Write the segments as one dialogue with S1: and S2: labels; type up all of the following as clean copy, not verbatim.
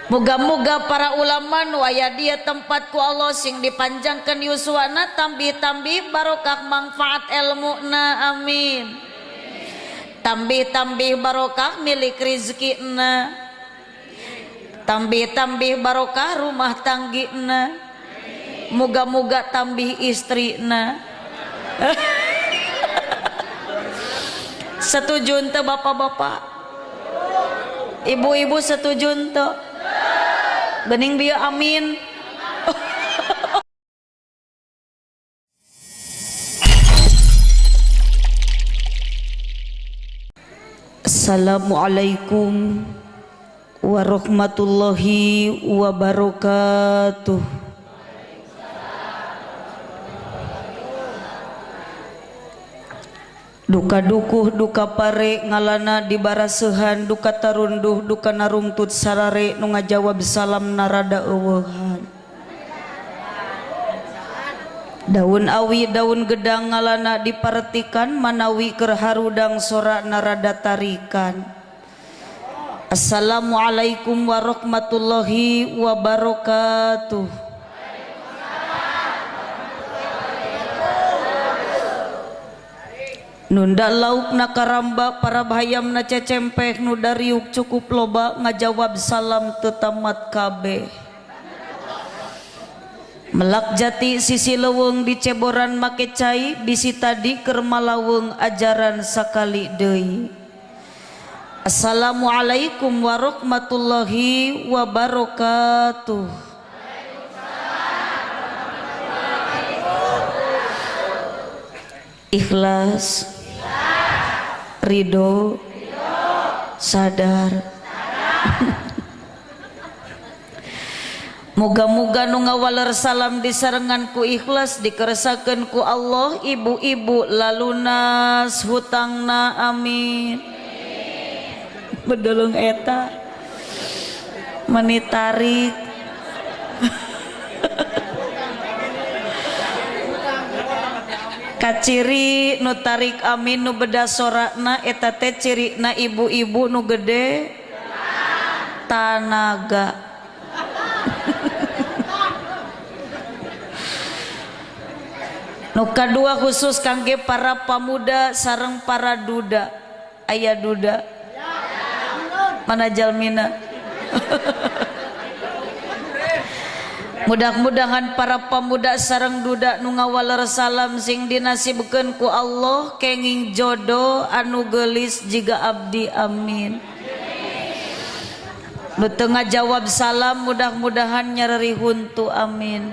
S1: Muga-muga para ulama nu aya dieu tempat ku Allah sing dipanjangkeun yuswana tambih-tambih barokah manfaat elmuna amin. Tambih-tambih barokah milik rizkina. Tambih-tambih barokah rumah tanggina. Muga-muga tambih istrina. Setuju henteu bapak-bapak? Ibu-ibu setuju henteu? Gening bieu amin. Assalamualaikum warahmatullahi wabarakatuh. Duka dukuh duka pare ngalana di barasehan duka tarunduh duka narungtut sarare nu ngajawab salam narada eueuhan. Daun awi daun gedang ngalana dipartikan manawi keur harudang sora narada tarikan. Assalamualaikum warahmatullahi wabarakatuh. Nunda lauk na karamba para bayam na cecempeh nu dariuk cukup loba ngajawab salam tetamat kabeh. Melak jati sisi leuweung di ceboran make cai bisi tadi keur malaweng ajaran sakali deui. Assalamualaikum warahmatullahi wabarakatuh. Ikhlas, ridho, sadar. Moga-moga nu ngawaler salam disarengan ku ikhlas dikeresakeun ku Allah ibu-ibu lalunas hutangna amin. Bedolong eta meni tarik. Kaciri nu tarik amin nu beda sorakna eta teh cirina ibu-ibu nu gede tanaga. Nu kadua khusus kangge para pamuda sareng para duda. Aya duda? Mana jalmina? Mudah-mudahan para pemuda sareng duda nu ngawaler salam sing dinasibkeun ku Allah kenging jodoh anu geulis jiga abdi amin. Nu teu ngajawab salam mudah-mudahan nyereri huntu amin.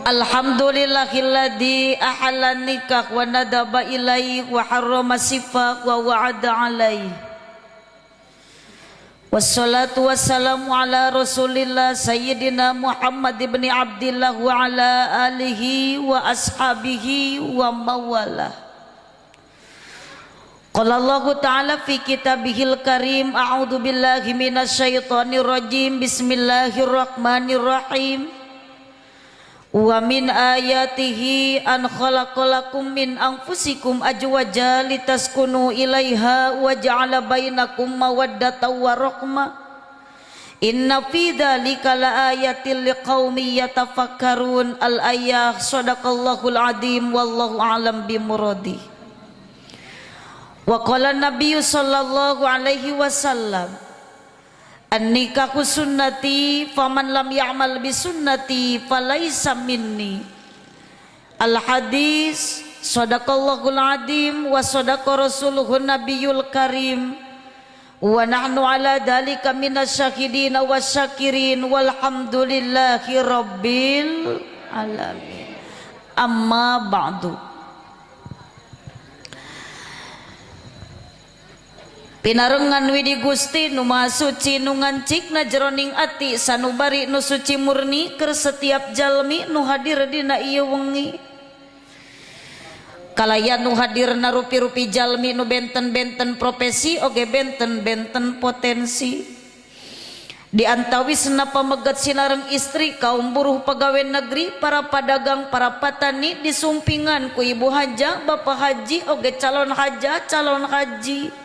S1: Alhamdulillahilladzi ahalla nikah wa nadaba ilaihi wa harrama sifak wa wa'ada alaihi. Wassalatu wassalamu ala rasulillah sayyidina Muhammad ibn Abdillah wa ala alihi wa ashabihi wa mawalah. Qala Allahu ta'ala fi kitabihil karim, a'udzu billahi minasyaitonir rajim, bismillahirrahmanirrahim. Wa min ayatihi an khalaqalakum min anfusikum azwaja litaskunu ilaiha wa ja'ala bainakum mawaddatan wa rahmah. Inna fi dzalika laayatil liqaumin yatafakkarun. Al ayah. Sadaqallahul azim wallahu a'lam bimuradi. Wa qala nabiyyu sallallahu alaihi wasallam, an-nikahu sunnati faman lam ya'mal bi sunnati falaisa minni. Al hadis. Sadaqallahul azim wa sadaqa rasuluhun nabiyul karim wa nahnu ala dzalika minasyahidin wasyakirin walhamdulillahi rabbil alamin. Amma ba'du. Pinarengan widi Gusti nu maha suci nu ngancikna jeroning ati sanubari nu suci murni keur setiap jalmi nu hadir dina ieu wengi. Kalayan nu hadirna rupi-rupi jalmi nu benten-benten profesi oge benten-benten potensi. Di antawisna pamegat sinareng istri kaum buruh pegawai negeri para padagang para patani disumpingan ku ibu haja bapak haji oge calon haja calon haji.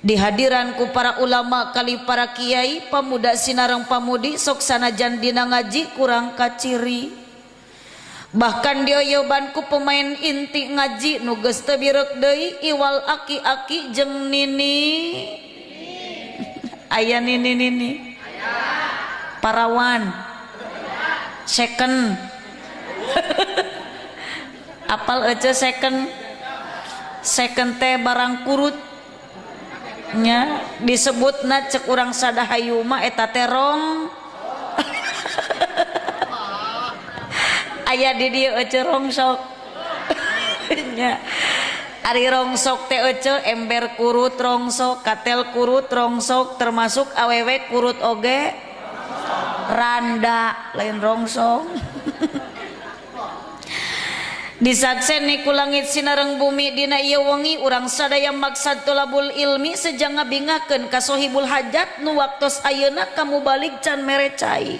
S1: Dihadiran ku para ulama kali para kiai pamuda sinareng pamudi sok sanajan dina ngaji kurang kaciri. Bahkan dioyoban ku pemain inti ngaji nu geus teu bireuk deui iwal aki-aki jeung nini. Aya nini-nini. Parawan. Second. Apal ece second? Second teh barang kurut. Nya disebutna cek urang Sadahayu mah eta teh rong. Aya di dieu ece rongsok. Nya ari rongsok teh ece ember kurut rongsok, katel kurut rongsok, termasuk awewe kurut oge randa lain rongsok. Disakseni ku langit sinareng bumi dina ieu wengi urang sadaya maksad tolabul ilmi sejang ngabingakeun ka sohibul hajat nu waktos ayeuna kamu balik can mere cai.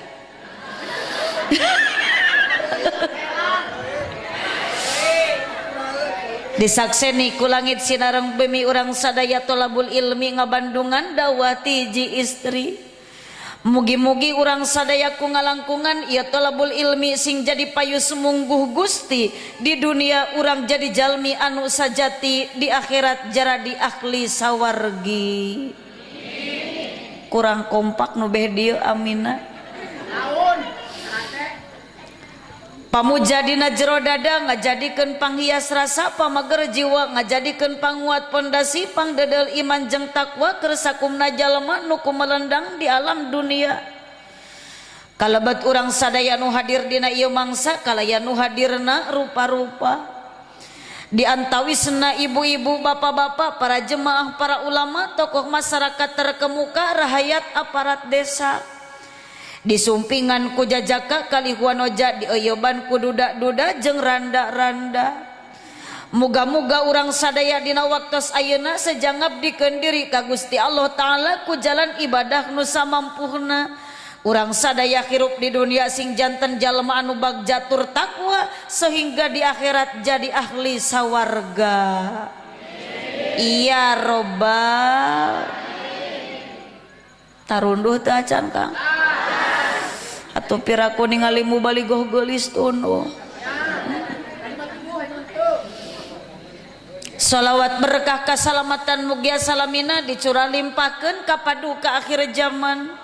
S1: Disakseni ku langit sinareng bumi urang sadaya tolabul ilmi ngabandungan dakwah ti hiji istri. Mugi-mugi urang sadaya ku ngalangkungan ieu tolabul ilmi sing jadi payus mungguh Gusti di dunia urang jadi jalmi anu sajati di akhirat jaradi ahli sawargi. Kurang kompak nu beh dieu amina. Pamuja dina jero dada ngajadikeun panghias rasa pamager jiwa ngajadikeun panguat pondasi pangdedel iman jeung takwa keur sakumna jalma nu kumelendang di alam dunia. Kalebat urang sadaya nu hadir dina ieu mangsa kalayan nu hadirna rupa-rupa. Di antawisna ibu-ibu, bapak-bapak, para jemaah, para ulama, tokoh masyarakat terkemuka, rahayat aparat desa. Disumpingan ku jajaka kali huanoja dioyoban ku duda-duda jeung randa-randa. Muga-muga urang sadaya dina waktos ayeuna sejang ngabdikeun diri ka Gusti Allah Ta'ala ku jalan ibadah nu samampuhna. Urang sadaya hirup di dunia sing janten jalma anu bagja tur takwa sehingga di akhirat jadi ahli sawarga. Iya robbal. Tarunduh teu acan Kang. Atuh piraku ningali mubaligoh geulis tunduh. Salawat berkah kasalamatan mugia salamina dicurah limpahkeun ka paduka akhir zaman.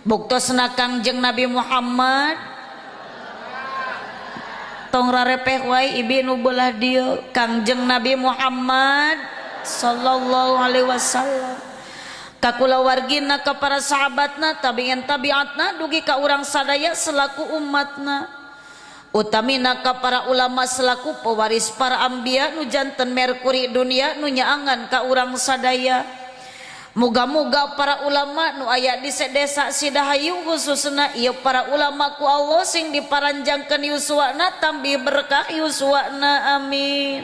S1: Buktosna Kangjeng Nabi Muhammad tong rarepeh wae ibi nu beulah dieu Kangjeng Nabi Muhammad sallallahu alaihi wasallam. Ka kulawargina ka para sahabatna tabi'in tabi'atna dugi ka urang sadaya selaku umatna. Utamina ka para ulama selaku pewaris para anbiya nu janten merkuri dunia nu nyaangan ka urang sadaya. Muga-muga para ulama nu aya di desa Sidahayu khususna ieu para ulama ku Allah sing diparanjangkeun yuswana tambih berkah yuswana amin.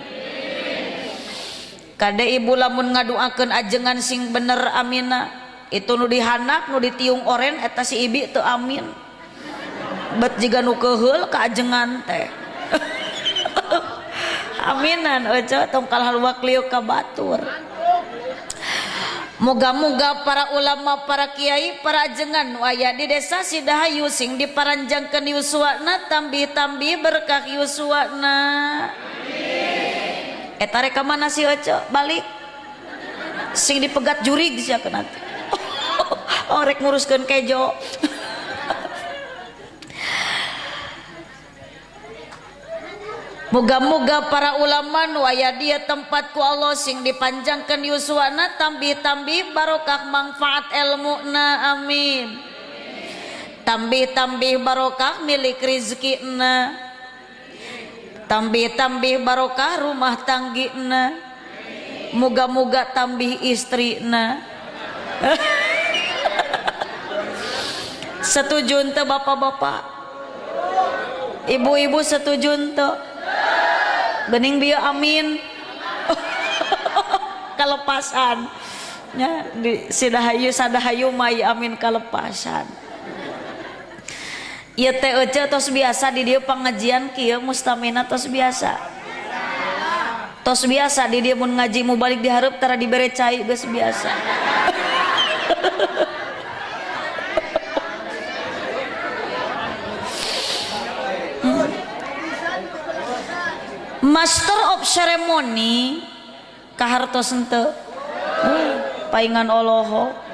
S1: Kade ibu lamun ngaduakeun ajengan sing bener amina itu nu dihandap nu ditiung oren eta si ibi teu amin. Bet jiga nu keuheul ka ajengan teh. Aminan euceu tong kalah luak liuk ka batur. Moga-moga para ulama, para kiai, para ajengan nu aya di desa Sidahayu sing diparanjangkeun yuswana tambih-tambih berkah yuswana. Eta rek ka mana si Oce balik sing dipegat jurig sia kana teh. Oh rek nguruskeun kejo. Moga-moga para ulama nu aya di tempat ku Allah sing dipanjangkeun yuswana tambih-tambih barokah manfaat elmuna amin. Tambih-tambih barokah milik rezekina. Tambih-tambih barokah rumah tanggina. Moga-moga tambih istrina. Setuju ente bapak-bapak? Ibu-ibu setuju ente? Gening bieu amin. Kalepasan. Nya di Sidahayu Sadahayu mai amin kalepasan. Ieu teh ece tos biasa di dieu pangajian kieu mustamina tos biasa. Tos biasa di dia mun ngaji mu balik dihareup tara dibere cai geus biasa. Master of ceremony kahartos henteu? Paingan oloho.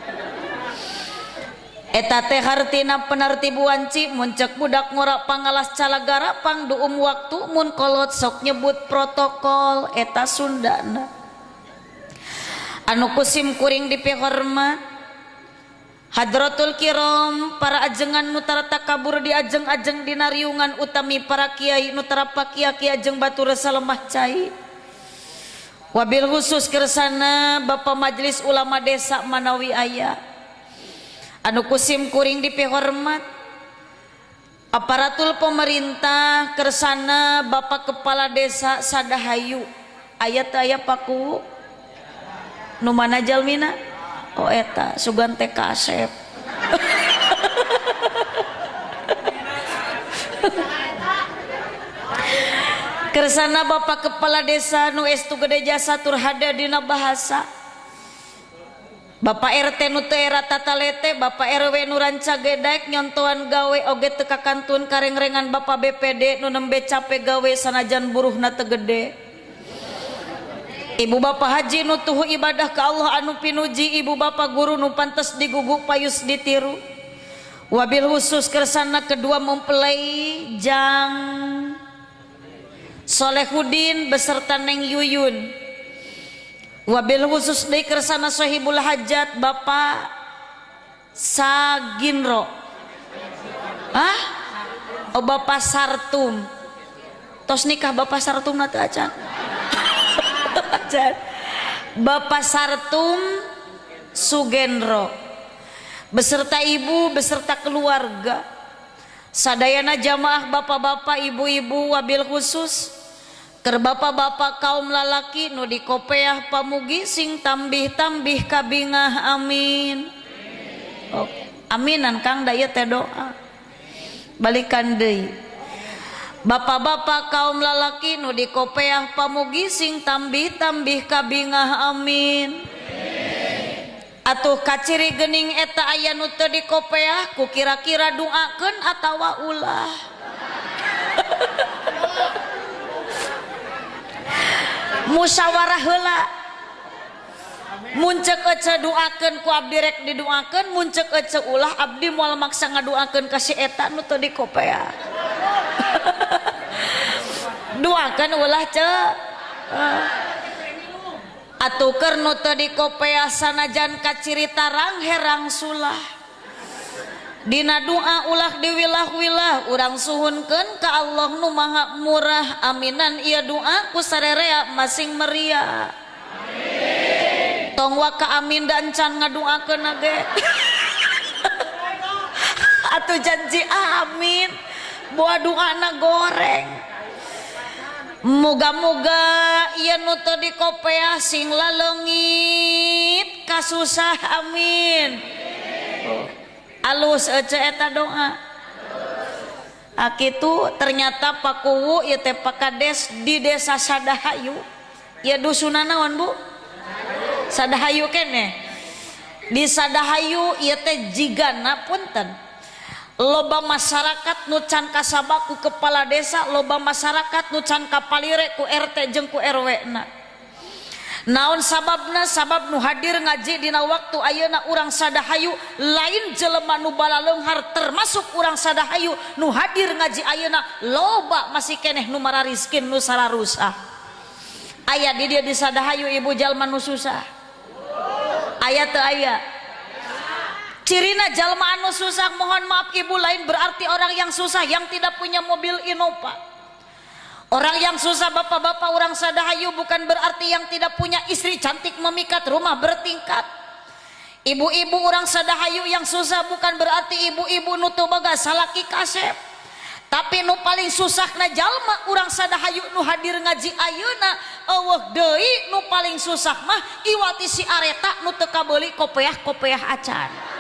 S1: Eta teh hartina penertib wanci mun cek budak ngora pangalas calagara pangduum waktu mun kolot sok nyebut protokol eta Sundana. Anu kusim kuring dipihormat Hadratul Kiram para ajengan nu tara takabur di ajeng-ajeng dina riungan utami para kiai nu tara pakia-kia jeung batur salemah cai. Wabil khusus kersana Bapak Majelis Ulama Desa Manawi aya. Anu kusim kuring dipihormat aparatul pemerintah kersana Bapak Kepala Desa Sadahayu aya teu aya Paku nu mana jalmina? Oh eta sugan teh kasep. Kersana Bapak Kepala Desa nu estu gede jasa tur hada dina bahasa. Bapak RT nu teu era tatalete, Bapak RW nu rancage daek nyontoan gawe oge teu kakantun karengrengan Bapak BPD nu nembe cape gawe sanajan buruhna teu gede. Ibu Bapak haji nu tuhu ibadah ka Allah anu pinuji, ibu bapak guru nu pantes digugu payus ditiru. Wabil khusus kersana kedua mempelai Jang Solehudin beserta Neng Yuyun. Wabil khusus deui kersana Sohibul Hajat Bapak Saginro. Hah? Oh Bapak Sartum. Tos nikah Bapak Sartum na teu acan. Acan. Bapak Sartum Sugenro beserta ibu beserta keluarga. Sadayana jamaah bapak-bapak ibu-ibu wabil khusus keur bapak-bapak kaum lalaki nu dikopeah pamugi sing tambih-tambih kabingah amin. Oh, aminan Kang da ieu teh doa. Balikan deui. Bapak-bapak kaum lalaki nu dikopeah pamugi sing tambih-tambih kabingah amin. Atuh kaciri geuning eta aya nu teu dikopeah ku kira-kira doakeun atawa ulah. Musyawarah heula. Mun ceuk ece doakeun ku abdi rek didoakeun, mun ceuk ece ulah abdi moal maksa ngadoakeun ka si eta nu teu dikopeah. Doakeun ulah ceu. Atuh keur nu teu dikopeah sanajan kaciri tarang herang sulah. Dina doa ulah diwilah-wilah urang suhunkeun ka Allah nu maha murah aminan ieu doa ku sarerea masing meriah. Amin. Tong waka amin da encan ngadoakeun ge. Atuh janji amin boa doana goreng. Muga-muga ieu nu teu dikopeah sing laleungit kasusah amin. Oh. Alus ece eta doa. Akitu ternyata Pakuwu ieu teh Pakades di desa Sadahayu. Ieu dusunna naon Bu? Sadahayu keneh. Di Sadahayu ieu teh jigana punten. Loba masyarakat nu can kasaba ku kepala desa, loba masyarakat nu can kapalire ku RT jeung ku RW na. Naon sababna? Sabab nu hadir ngaji dina waktu ayeuna urang Sadahayu lain jelema nu balaleunghar termasuk urang Sadahayu nu hadir ngaji ayeuna loba masih keneh nu marariskin nu sararusah. Aya di dieu di Sadahayu ibu jalma nu susah. Aya teu aya? Cirina jalma anu susah, mohon maaf ibu, lain berarti orang yang susah yang tidak punya mobil Innova. Orang yang susah bapak-bapak orang Sadahayu bukan berarti yang tidak punya istri cantik memikat rumah bertingkat. Ibu-ibu orang Sadahayu yang susah bukan berarti ibu-ibu nu teu boga salaki kasep. Tapi nu paling susah na jalma urang Sadahayu nu hadir ngaji ayeuna eueuh deui nu paling susah mah iwati si areta nu teu kabeuli kopeah-kopeah acan.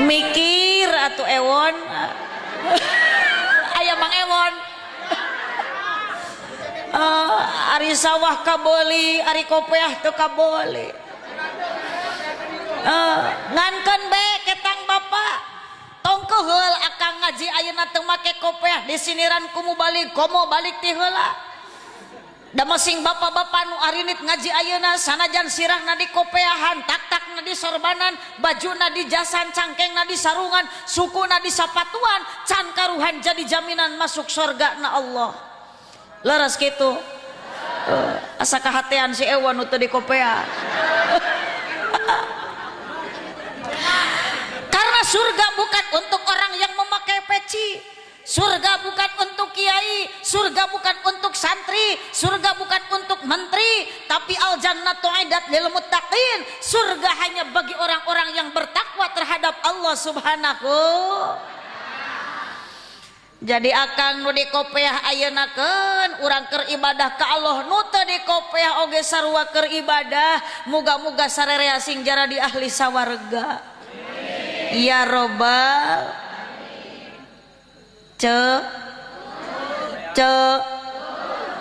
S1: Mikir atuh Ewon. Aya Mang Ewon. Ari sawah kabeuli, ari kopeah teu kabeuli. Ngankeun be ketang bapak. Tong keheul akang ngaji ayeuna teu make kopeah disiniran ku mubalig komo balik ti heula. Da masing bapak-bapak nu arinit ngaji ayeuna sanajan sirahna di kopeahan, tak-takna di sorbanan, bajuna di jasan, cangkengna di sarungan, sukuna di sapatuan, can karuhan jadi jaminan masuk surga na Allah. Leres kitu. Asa kahatean si Ewan nu teu di kopeah. Karena surga bukan untuk orang yang memakai peci. Surga bukan untuk kiai, surga bukan untuk santri, surga bukan untuk menteri, tapi al jannatu aidat lil muttaqin. Surga hanya bagi orang-orang yang bertakwa terhadap Allah Subhanahu. Jadi akang nu dikopeah ayeuna keun urang keur ibadah ka Allah, nu teu dikopeah oge sarua keur ibadah. Muga-muga sarerea sing jaradi ahli sawarga. Ya robbal ce ce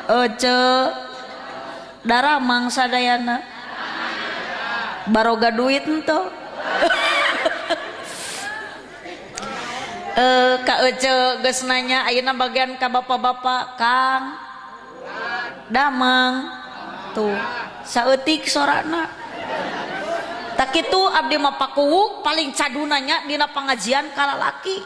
S1: ece daramang sadayana baroga duit ento. Ka ece geus nanya ayeuna bagian ka bapak-bapak Kang Damang tuh saeutik sorana. Tak kitu abdi mah pakuwuk paling cadunanya dina pengajian ka lalaki.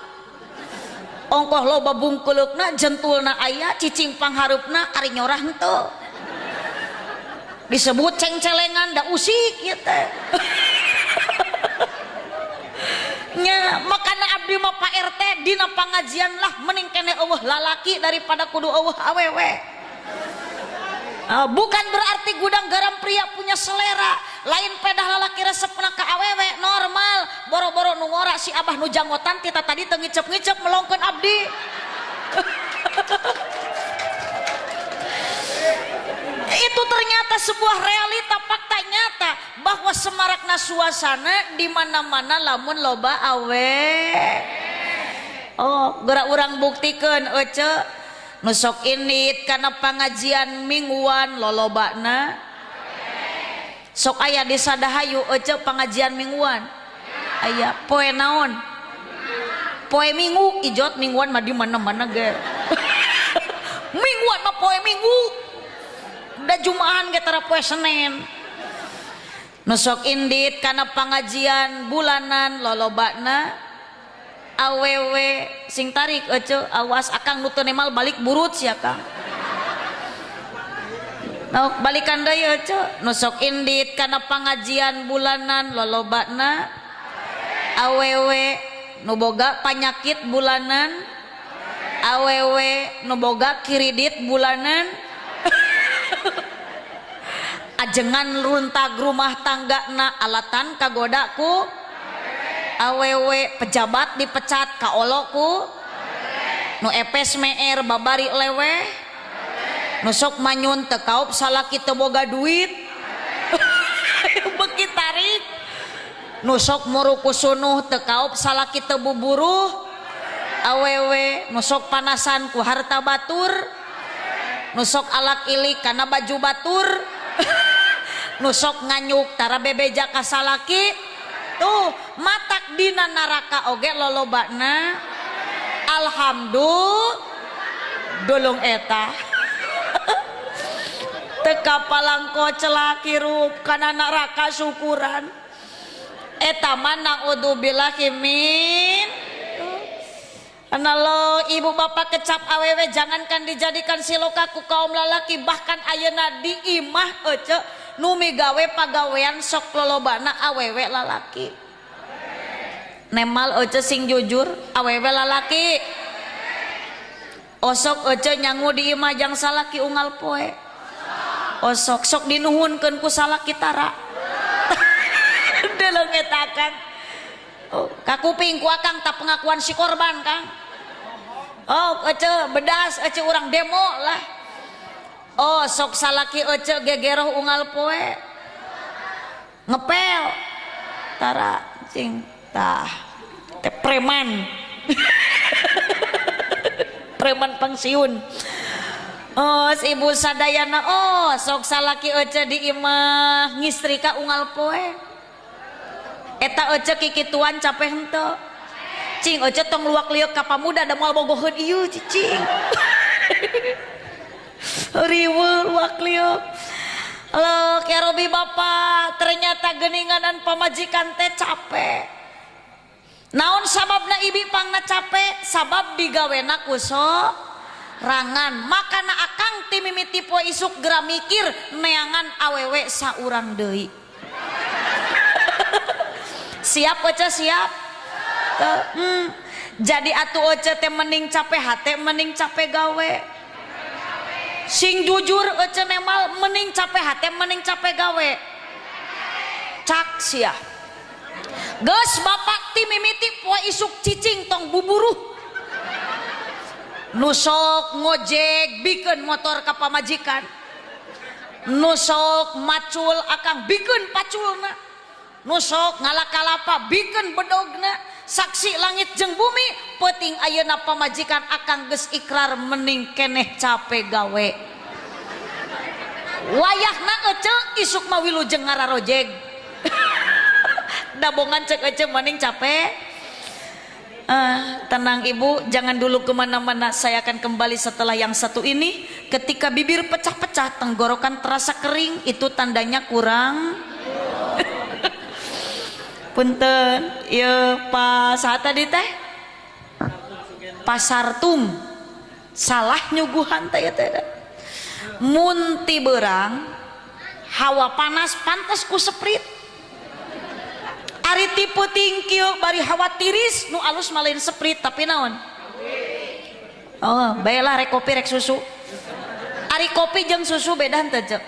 S1: Ongkoh loba bungkuleukna jentulna aya cicing panghareupna ari nyorah henteu. Disebut cengcelengan da usik ieu teh. Nya makana abdi mah Pak RT dina pangajian lah mending kene eueuh lalaki daripada kudu eueuh awewe. Bukan berarti gudang garam pria punya selera lain, pedah lalaki resepna ka awewe normal. Boro-boro nu ngora si abah nu janggotan tita tadi teu ngicep-ngicep melongkeun abdi. Itu ternyata sebuah realita fakta nyata bahwa semarakna suasana di mana-mana lamun loba awe. Oh, geura urang buktikeun ece nu sok indit kana pangajian mingguan lolobana. Sok aya di Sadahayu ece pangajian mingguan. Aya poe naon? Poe Minggu, ijot mingguan mah di mana-mana ge. Mingguan mah poe Minggu. Da Jumahan ge tara poe Senin. Nu sok indit kana pangajian bulanan lolobana awewe. Sing tarik ece, awas akang nu teu nemal balik burut sia Kang. Nah, balikan deui ece. Nu sok indit kana pangajian bulanan lolobana awewe, nu boga panyakit bulanan awewe, nu boga kiridit bulanan. Ajengan runtag rumah tangga na alatan kagodaku awewe, pejabat dipecat kaoloku nu epes meer babari leweh, nu sok manyun teu kaup salaki teu boga duit. Beuki tarik. Nu sok muruku sunuh teu kaup salaki teu buburuh awewe, nu sok panasan ku harta batur, nu sok alak ilik kana baju batur, nu sok nganyuk tara bebeja ka salaki. Tuh matak dina neraka oge lolobana. Alhamdulillah dulung eta. Teka palangko celak hirup kana neraka syukuran. Eta mah naudzubillahi min. Ana lo ibu bapak kecap awewe jangankan dijadikan siloka ku kaum lalaki, bahkan ayeuna di imah ece nu migawe pagawean sok lolobana awewe lalaki. Nemal ece sing jujur awewe lalaki. Osok ece nyangu di imah jang salaki unggal poe. Osok sok dinuhunkeun ku salaki tara. Deleng eta Kang. Oh, kakuping ku akang tak pengakuan si korban Kang. Oh, ece bedas ece urang demo lah. Oh, sok salaki ece gegeroh unggal poe. Ngepel tara cing tah. Teh preman. Preman pensiun. Oh, ibu sadayana, oh sok salaki ece di imah ngistrika unggal poe. Eta ece kikituan capek henteu. Cing ece tong luak liuk ka pamuda da moal bogoheun ieu cicing. Riweuh luak liuk. Loh, ya Robi bapak, ternyata geninganan pamajikan teh capek. Naon sababna ibi pangna capek? Sabab digawena ku sorangan. Makana akang ti mimiti poe isuk geura mikir neangan awewe saurang deui. Siap Oce, siap? Jadi atuh Oce teh mending capek hate, mending capek gawe. Sing jujur Oce nemal, mending capek hate, mending capek gawe. Cak sia. Geus bapak ti mimiti poe isuk cicing tong buburuh. Nu sok ngojek bikeun motor ka pamajikan. Nu sok macul akang bikeun paculna. Nu sok ngalakalapa bikeun bedogna. Saksi langit jeung bumi peuting ayeuna pamajikan akang geus ikrar mending keneh capek gawe. Wayahna ece isuk mah wilujeng ngararojeg. Dabongan cek ece mending capek. Tenang ibu, jangan dulu kemana-mana. Saya akan kembali setelah yang satu ini. Ketika bibir pecah-pecah, tenggorokan terasa kering, itu tandanya kurang. Punten, ya Pak saat tadi teh Pasartum salah nyuguhan teh ya teh. Mun ti beurang hawa panas pantes ku Sprite. Ari ti peuting kieu bari hawa tiris nu alus mah lain Sprite tapi naon? Oh, baiklah rek kopi rek susu. Ari kopi jeung susu beda henteu cek?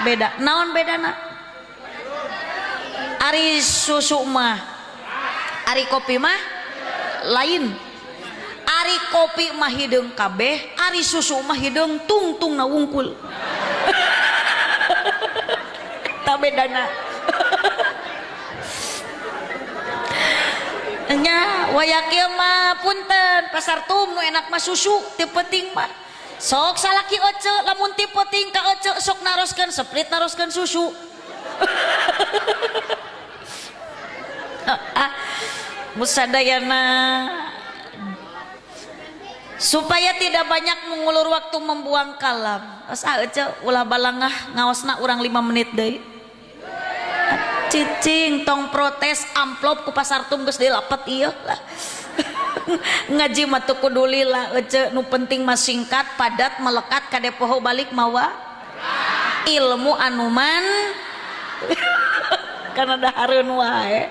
S1: Beda. Naon bedana? Ari susu mah, ari kopi mah lain. Ari kopi mah hideung kabeh, ari susu mah hideung tungtungna wungkul. Tak bedana. Nya waya kieu mah punten Pasartum nu enak mah susu teu penting mah. Sok salaki ece lamun ti penting ka ece sok naroskeun Sprite naroskeun susu. Musadayana supaya tidak banyak mengulur waktu membuang kalam. Tos ah ece ulah balangah ngaosna urang 5 menit deui. Cicing tong protes amplop ku Pasartum geus dilapet ieu lah. Ngaji mah teu kudu lila ece nu penting mah singkat padat melekat kade poho balik mawa ilmu anuman karena dahareun wae.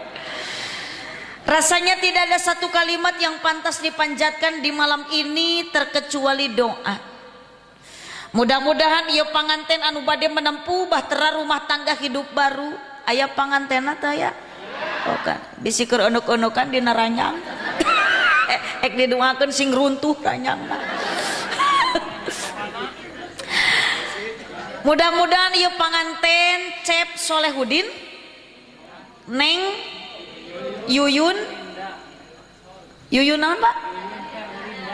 S1: Rasanya tidak ada satu kalimat yang pantas dipanjatkan di malam ini terkecuali doa. Mudah-mudahan ieu panganten anu bade menempuh bahtera rumah tangga hidup baru. Aya pangantena teh aya? Oh kan, bisi keur eunuk-eunukan dina ranyang. Ek didoakeun sing runtuh ranyangna. Mudah-mudahan ieu panganten Cep Solehudin, Neng Yuyun, Yuyun naon Pak?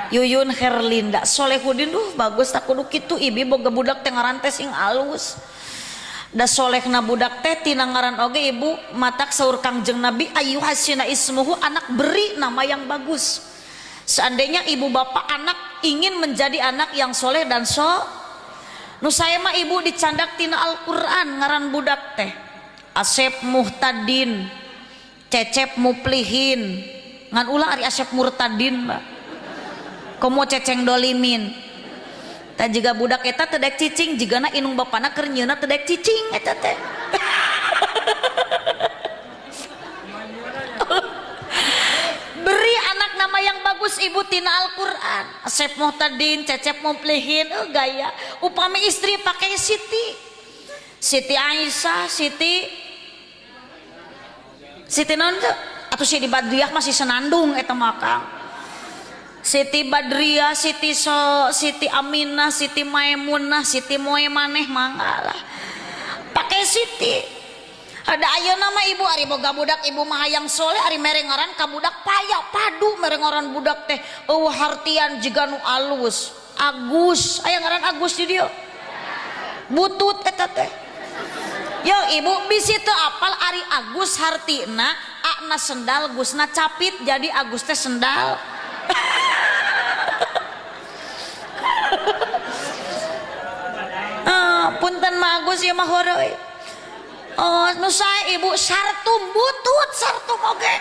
S1: Yuyun Herlinda. Solehudin duh bagus tak kudu kitu ibi boga budak teh ngaran teh sing alus. Da solehna budak teh tina ngaran oge ibu matak saur Kangjeng Nabi ayyuhasina ismuhu, anak beri nama yang bagus. Seandainya ibu bapak anak ingin menjadi anak yang soleh dan so, nu saya mah ibu dicandak tina Al-Qur'an ngaran budak teh Asep Muhtadin, Cecep Muplihin, ngan ulah ari Asep Murtadin Pak. Komo Ceceng Dolimin. Tah jiga budak eta teu daek cicing jigana inung bapana keur nyieunna teu daek cicing eta teh. Beri anak nama yang bagus ibu tina Al-Qur'an. Asep Muhtadin, Cecep Muplihin, gaya. Upami istri pakai Siti. Siti Aisyah, Siti Siti naon teh? Atuh Siti Badriah masih senandung eta mah Kang. Siti Badriah, Siti So, Siti Aminah, Siti Maimunah, Siti Moe maneh mangga lah. Pakai Siti. Ada ayeuna mah ibu ari boga budak ibu mah hayang soleh ari mere ngaran ka budak paya padu mere ngaran budak teh eueuh hartian jiga nu alus. Agus, aya ngaran Agus di dieu. Butut eta teh. Yo ibu bisi teu apal ari Agus hartina akna sendal gusna capit jadi Agus teh sendal. Punten mah Agus ieu mah heureuy. Oh, nu sae ibu sartum butut sartum oge.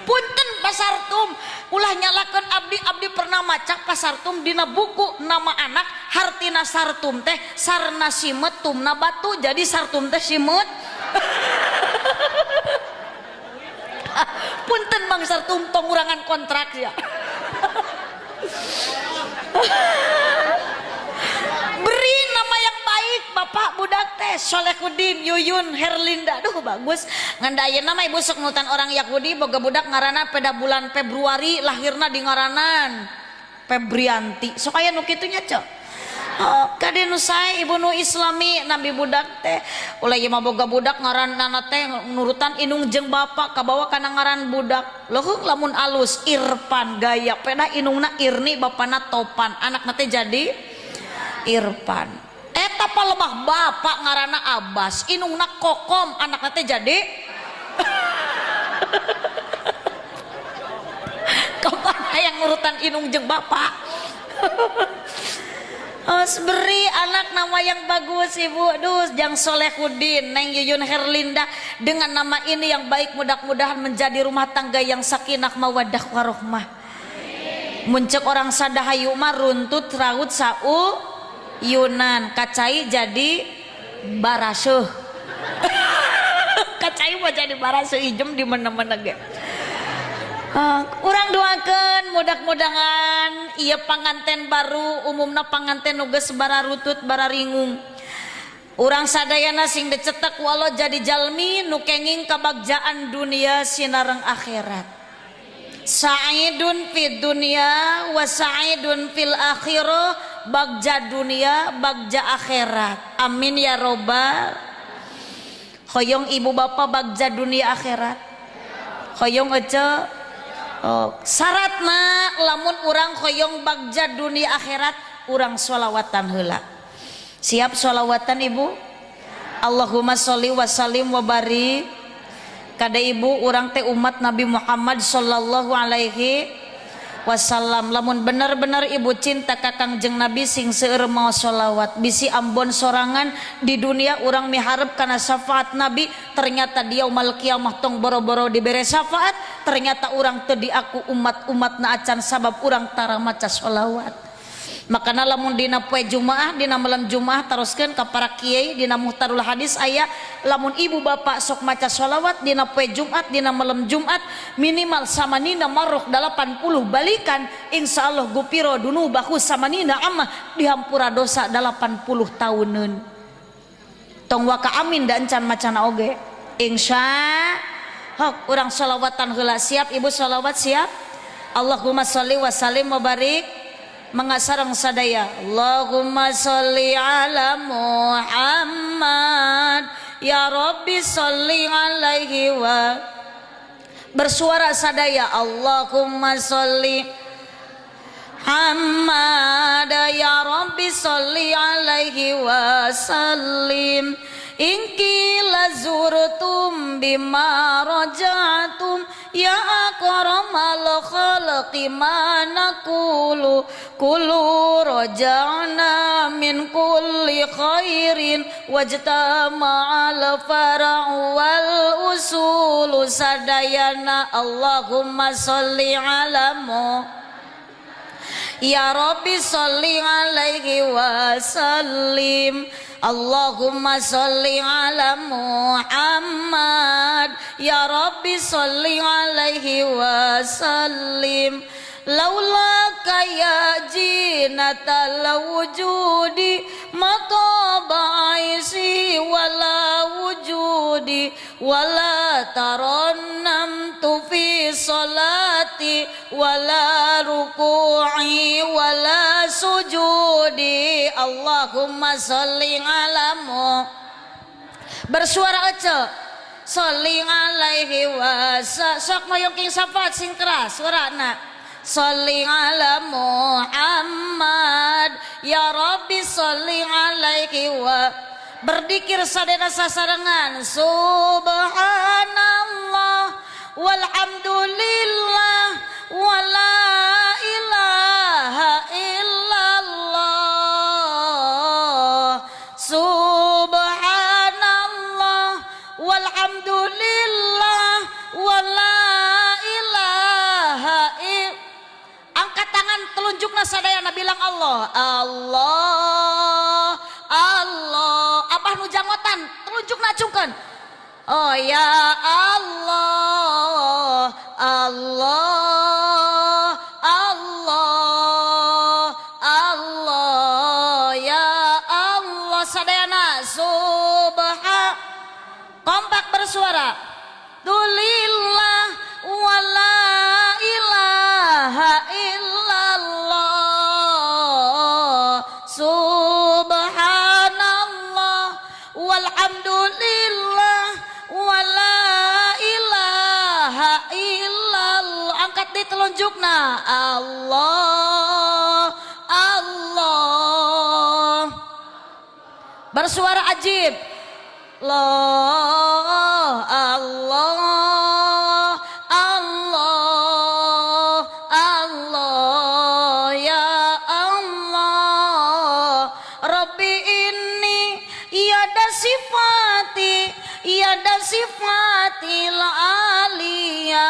S1: Punten Pak Sartum, ulah nyalakeun abdi, abdi pernah maca Pak Sartum dina buku nama anak hartina sartum teh sarna simet tumna batu jadi sartum teh simet. Punten Bang Sartum tong ngurangan kontrak ya. Beri nama yang baik bapak budak teh Solehudin, Yuyun, Herlinda, aduh bagus. Ngan da ayeuna mah ibu sok nutan orang Yahudi boga budak ngaranna pada bulan Februari lahirna di ngaranan Febrianti. Sok aya nu kitu nya cok. Oh, kade nu sae ibu nu Islami nabi budak teh ulah ieu mah boga budak ngaranna teh nurutan indung jeung bapak kabawa kana ngaran budak. Leuheung lamun alus Irfan gaya pedah indungna Irni bapana Topan anakna teh jadi Irfan. Eta palebah bapak ngaranna Abbas indungna Kokom anakna teh jadi kapan hayang nurutan indung jeung bapak. Os beri anak nama yang bagus ibu. Aduh, jang Solehudin, Neng Yuyun Herlinda dengan nama ini yang baik mudah-mudahan menjadi rumah tangga yang sakinah mawaddah warohmah. Muncul orang sadahayu mah runtut raut sau yunan kacai jadi barasuh. Kacai mah jadi barasuh ijem di mana-mana ge. Urang doakeun mudah-mudahan ieu panganten baru umumna panganten nu geus bararutut bararingung. Urang sadayana sing dicetek ku Allah jadi jalmi nu kenging kabagjaan dunia sinareng akhirat. Sa'idun fid dunya wa sa'idun fil akhirah, bagja dunia bagja akhirat. Amin ya robbal. Hoyong ibu bapak bagja dunia akhirat. Hoyong ece. Oh, syaratna lamun urang hoyong bagja dunia akhirat urang sholawatan heula. Siap sholawatan ibu? Allahumma sholli wa sallim wa barik. Kada ibu urang teh umat Nabi Muhammad sallallahu alaihi wasallam. Lamun bener-bener ibu cinta ka Kangjeng Nabi sing seueur maos sholawat bisi ambon sorangan di dunia urang miharep kana syafaat Nabi, ternyata di yaumul kiamah tong boro-boro dibere syafaat, ternyata urang teu diaku umat-umatna acan sabab urang tara maca sholawat. Makana lamun dina poe Jumaah, dina malam Jumaah taroskeun ka para kiai dina Muhtarul Hadis aya lamun ibu bapak sok maca sholawat dina poe Jumat, dina malam Jumat minimal samanina marroh 80 balikan, insyaallah gupiro dunubahu samanina amah dihampura dosa 80 tahuneun. Tong waka amin da encan macana oge. Insya hok urang sholawatan heula. Siap ibu sholawat siap? Allahumma sholli wa sallim wa barik mengasarang sadaya. Allahumma sholli ala Muhammad ya Rabbi sholli alaihi wa bersuara sadaya. Allahumma sholli Muhammad ya Rabbi sholli alaihi wa sallim. Ingkila zurtum bima raja'tum ya akramal khalqi ma naqulu kulu raja'na min kulli khairin wajtama'al fara'u wal usulu sadayana. Allahumma sholli ala Muhammad ya Rabbi sholli alaihi wa sallim. Allahumma sholli ala Muhammad ya Rabbi sholli alaihi wa sallim. Laulaka ya jinatal wujudi mataba aisi wala wujudi wala tarannamtu fi salati wala ruku'i wala sujudi. Allahumma sholli ala Muhammad Bersuara ece. Sholli alaihi wa sok mayongking syafaat sing keras suarana. Sholli ala Muhammad ya Rabbi sholli alaihi wa berdikir sadena sasarengan subhanallah walhamdulillah wala ilaha illallah subhanallah walhamdulillah wala ilaha il. Angkat tangan telunjukna sadayana, bilang Allah, Allah, Allah. Abah nu janggotan telunjukna acungkeun. Oh ya Allah, Allah, Allah, Allah, ya Allah. Sadayana subhan, kompak bersuara dulillah wala ilaha illallah subhanallah walhamdulillah wala ilaha illallah. Angkat di telunjukna, Allah, Allah. Bersuara ajib, Allah, Allah, Allah, Allah, ya Allah. Rabbi inni yada sifati yada sifatil aliyah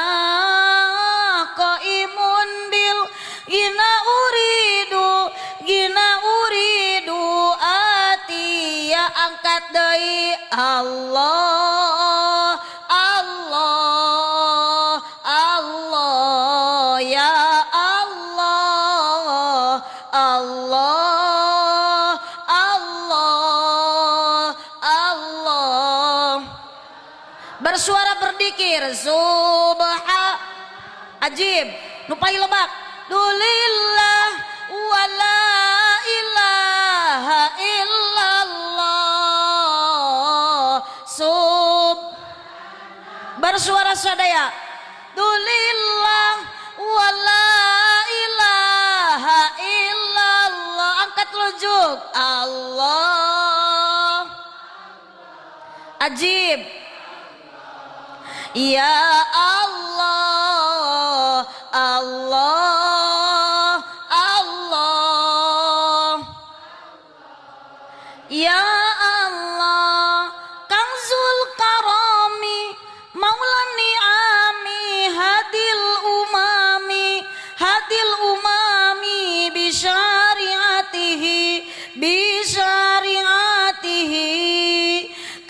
S1: qaimun bil gina uridu gina uridu atiya. Angkat deui, Allah, Allah, Allah, ya Allah, Allah, Allah, Allah. Bersuara berdikir subha ajib nu paling lebak dulillah wala ilaha illallah sub. Bersuara sadaya dulillah wala ilaha illallah. Angkat telunjuk, Allah, ajib, ya Allah, Allah, Allah, ya Allah. Kangzul Karami Maula ni'ami hadil umami hadil umami bisyariatihi bisyariatihi.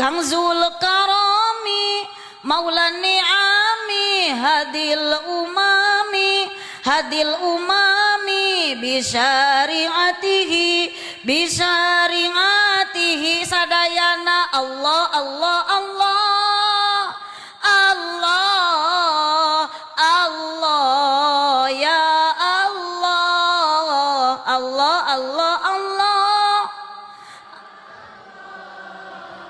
S1: Kangzul Karami Maula ni'ami hadil umami hadil umami bisyariatihi bisyariatihi. Sadayana Allah, Allah, Allah, Allah, Allah, ya Allah, Allah, Allah, Allah,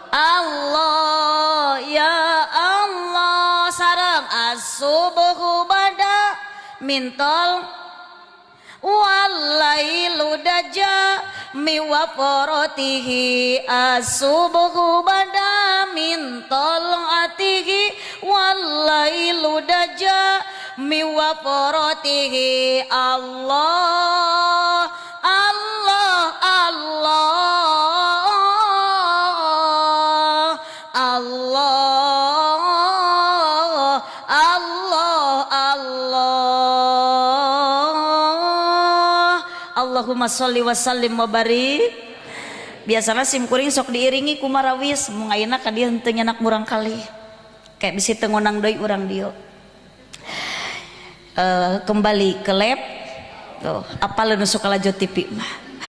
S1: Allah, ya Allah. Sareng as-subhu bada mintol walailu daja miwaforotihi as-subhu bada min tol'atihi walailu daja miwaforotihi. Allah, Allah, Allah, Allah, Allah, Allah. Allahumma sholli wa sallim wa barik. Biasanya sim kuring sok diiringi ku marawis, mung ayeuna ka dieu henteu nyanak murang kali kayak bisi teu ngonang deui urang dieu. Kembali ke lab tuh, apal nu suka lalajo TV mah.